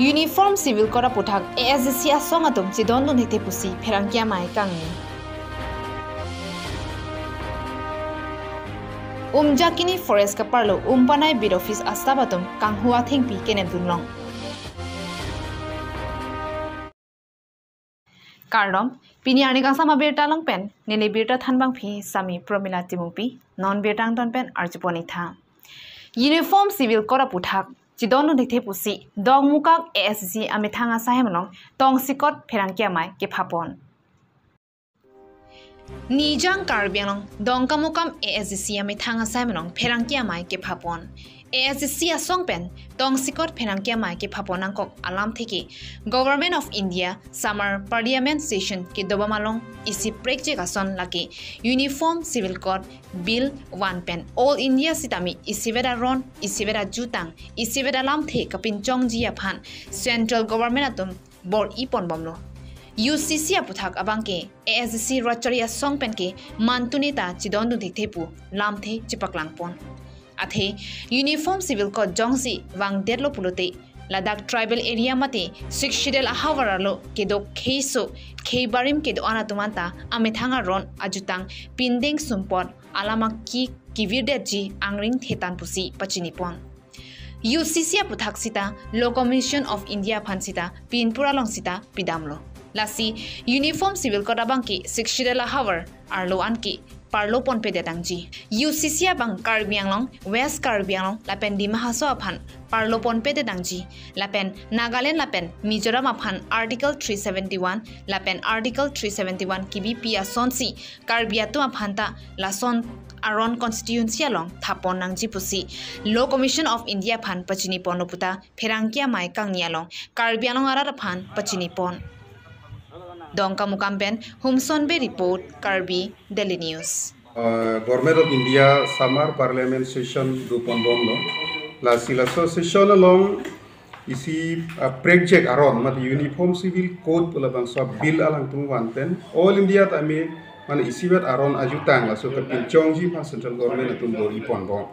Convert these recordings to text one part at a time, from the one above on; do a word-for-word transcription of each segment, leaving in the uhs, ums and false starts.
Uniform Civil Code aputhak A S D C asong atum chedondun thekthe pusi pherangke amei kangni. Umjakini Forest kaparlo Umpanai Beat Office a-staff atum kanghu athengpi kenepdunlong. Kardom, pini arni kangsam abirta along pen neli birta thanbangpi Sami Promila Timungpi, non birta angton pen arjupon-ik tha. Uniform Civil Code aputhak chedondun thekthe pusi Dongkamukam A S D C amethang asai hem along tongsekot pherangke amei kephapon. Nijang Karbi Anglong Dongkamukam A S D C amethang asai hem along pherangke amei kephapon. A S D C asong pen tongsekot pherangke amei kephapon nangkok alamthe ke Government of India Summer Parliament Session kedobom along isi prekjak ason lake Uniform Civil Code Bill van pen All India sitame isivet aron, isivet ajutang, isivet alamthe kapinchongji aphan Central Government atum bor-iponbomlo. U C C aputhak abangke A S D C rachari asong pen ke mantune ta chedondun thekthe pu lamthe chepaklangpon. Athe Uniform Civil Code jongsi vangdetlo pulote ladak tribal area mate Sixth Schedule ahavar arlo kedo kheiso kheibarim kedo-an atum anta amethang aron ajutang pindeng sumpot alam aki kevirdetji angring thetan pusi pachinipon. U C C aputhak sita Law Commission of India aphan sita pinpur along sita pidamlo. Lasi Uniform Civil Code abangke Sixth Schedule ahavar arlo anke parlo ponpedet nangji. U C C abang Karbi Anglong, West Karbi Anglong lapen Dima Hasao aphan parlo ponpedet nangji. Lapen Nagaland lapen Mizoram aphan Article three seventy-one lapen Article three seventy-one kebipi asonsi Karbi atum aphanta lason aron constituency along thapon nangji pusi Law Commission of India aphan pachiniponlo puta pherangke amei kangni along Karbi Anglong arat aphan pachinipon. Dongkamukam pen Humson Bey report, Karbi Daily News. Uh, Government of India Summer Parliament Session doponbomlo. Lasi laso session along isi, uh, prekjak aron mate Uniform Civil Code pu labangso bill alangtum van pen All India tame mane isivet aron ajutang laso kapinchongji aphan Central Government atum bor-iponbom.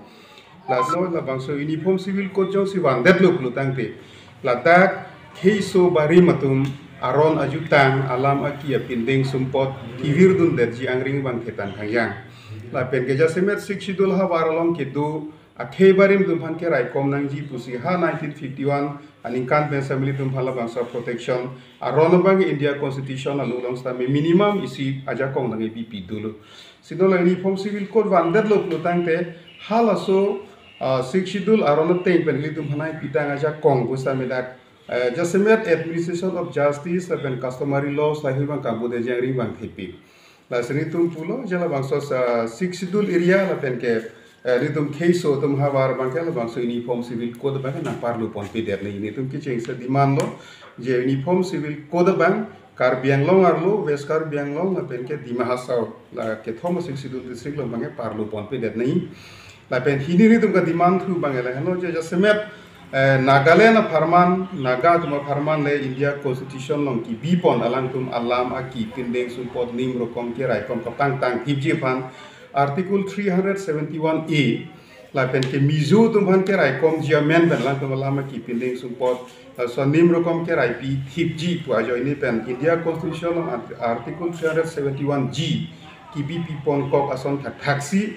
Laso labangso Uniform Civil Code jongsi vandetlo pulotangte ladak kheiso barim atum aron ajutang alam aki apindeng sumpot kevirdundetji angring abang thetan thangjang. Lapen ke jasemet Sixth Schedule ahavar along kedo akhei barim atum aphan keraikom nangji pusi ha nineteen fifty-one aningkan pen seta ilitum aphan labangso protection aron abang India Constitution along sitame minimum isi ajakong nangkepipi dolo. Sino la Uniform Civil Code vandetlo pulotangte halaso, ah, Sixth Schedule aron ateng pen ilitum aphan nangkepitang ajakong pusitame dak, eh, jasemet administration of justice lapen customary laws lahei abang kambutji angring abang thepik. Lasi nelitum pulo je labangso, ah, Sixth Schedule area lapen ke, eh, nelitum kheiso atum ahavar abangke labangso Uniform Civil Code abangke nangparlo ponpedet nangji. Nelitum kechengsi demand lo je Uniform Civil Code abang Karbi Anglong arlo, West Karbi Anglong lapen ke Dima Hasao, la kethom a-Sixth Schedule district along abangke parlo ponpedet nangji. Lapen hini nelitum kedemand thu abang lahelo je jasemet, eh, Nagaland apharman, Naga atum apharman le India Constitution along kebipon alangtum alam aki pindeng sumpot nim rokom keraikom kapangtang thipji aphan Article three hundred seventy-one A lapen ke Mizo atum aphan keraikomji amen pen alangtum alam aki pindeng sumpot, eh, so nim rokom keraipi thipji pu ajoine pen India Constitution along art-, Article three hundred seventy-one G kebipi ponkok ason thakthaksi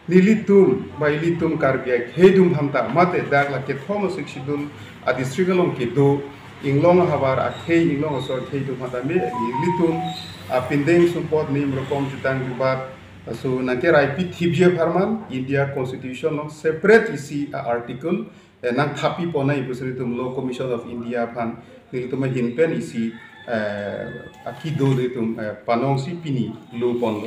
nelitum ba ilitum Karbi akhei atum aphanta mate dak la kethom a-Sixth Schedule a-district along kedo inglong ahavar akhei inglong aso akhei atum aphanta me ilitum apindeng sumpot nim rokom jutang jubat aso nangkeraipi thipji apharman India Constitution along separate isi a-article, eh, nangthappi ponnai pusi nelitum Law Commission of India aphan nelitum ahin pen isi, eh, akido nelitum, eh, panongsi pini lo ponlo.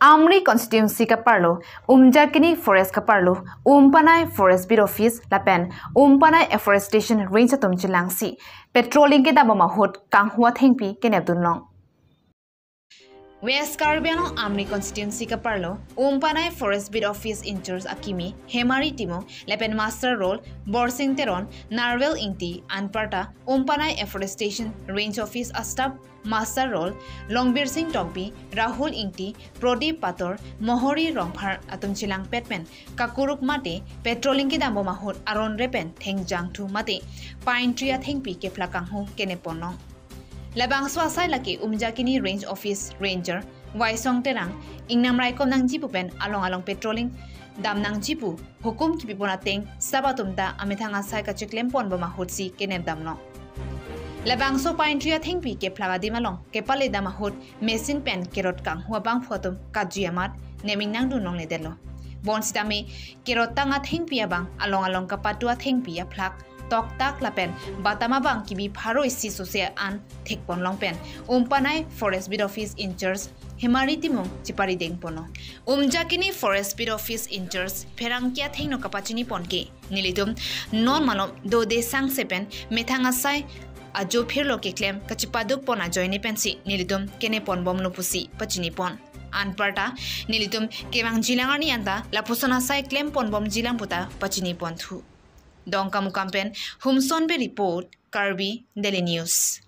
Amri constituency kaparlo, Umjakini Forest kaparlo, Umpanai Forest Beat Office lapen Umpanai Afforestation Range atum chelangsi patrolling kedambom ahut kanghu athengpi kenepdunlong. West Karbi Anglong Amri constituency kaparlo Umpanai Forest Beat Office in-charge akimi Hemari Timung lapen muster roll Borsing Teron, Narwel Ingti, anparta Umpanai Afforestation Range Office a-staff muster roll Longbir Sing Tokbi, Rahul Ingti, Prodip Pator, Mohori Rongphar atum chelangpet pen kakuruk mate patrolling kedam bom ahut aron repen thengjang thu mate pine tree athengpi kephlak kanghu kenep ponlong. Labangso asai lake Umjakini Range Office Ranger Waisong Terang ingnam raikom nangji pu pen along along patrolling dam nangji pu hukum kipipon ateng staff atum ta amethang asai kachiklem pon bom ahutsi kenep damlong. Labangso pine tree athengpi kephlak adim along kepale dam ahut machine pen kerot kanghu abangphu atum katji amat neming nangdun longledetlo. Bonsitame kerot tang athengpi abang along along kapatu athengpi aphlak toktak lapen batam abang kibi pharo isi sose an thekpon long pen Umpanai Forest Beat Office in-charge Hemari Timung chepari deng ponlo. Umjakini Forest Beat Office in-charge pherangke athengno kapachini pon ke nelitum non malom dode sangse pen methang asai ajo phirlo keklem kachipaduk pon ajoine pensi nelitum kenep pon bomlo pusi pachini pon. Anparta nelitum kevang jilang arni anta lapuson asai klem pon bom jilang puta pachini pon thu. Dongkamukam pen Humson Bey report, Karbi Daily News.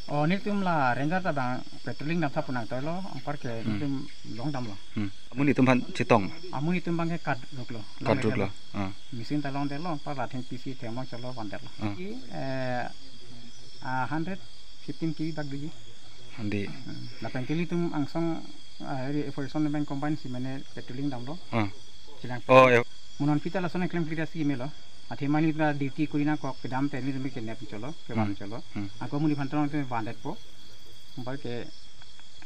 Oh, nelitum la ranger ta bang patrolling dam tha pu nangtoilo, anpar ke Hmm. nelitum long damlo. Hmm. Amonit atum aphan chetong. Amonit atum bang ke kadruklo. Kadruklo. Ah. Machine ta longdetlo, anpar la thengpi si themon cholo vandetlo. Ah. I, eh, ah, hundred fifteen K B bak doji. Handi. Hmm. Lapen ke nelitum angsong, ah, area forest bang combine si mane patrolling damlo. Ah. Chilang. Oh, eh. Mo non pita lason klem pita si melo. Athema nelitum duty kuri nangkok kedam te nelitum kenep cholo, kevan Hmm. cholo. Hmm. Ako amonit aphan tong te vandetpo. Anpar ke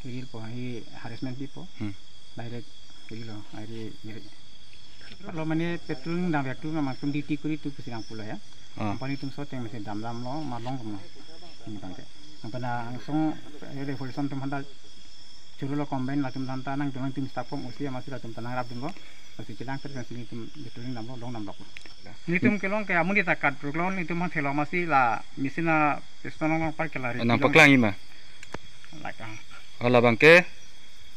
hirilo po, hi harassment pipo. Hmm. Direct hirilo, hari hiri. Lo mane patrolling dam ya tu memang tum duty kuri tu pusi nangpulo ya. Ah. Anpar nelitum so teng mesti dam damlo, ma long damlo. Ini bang ke. Anpar na angsong area forest atum aphanta cholo combine latum aphanta nangdun, nelitum staff form usi amatsi latum ta nangrapdunlo. Lasi chelangpet pensi nelitum patrolling damlo, long damlo. Nelitum kelong ke amonit ta kadruklo, nelitum aphan thelo amatsi la machine a-piston along anpar ke la riti Nang long. Paklang ima. Like, ah. Hala bang ke,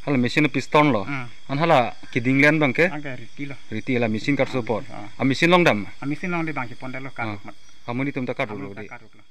hala machine piston lo. Hmm. An hala keding len bang ke. Bang ke ritilo. Riti la machine karso apor. Ah. A machine long dam. A machine longde bang ke pondetlo Ah. kadruk mat. Amonit atum ta kadruklo Amonit ta dei. Kadruklo.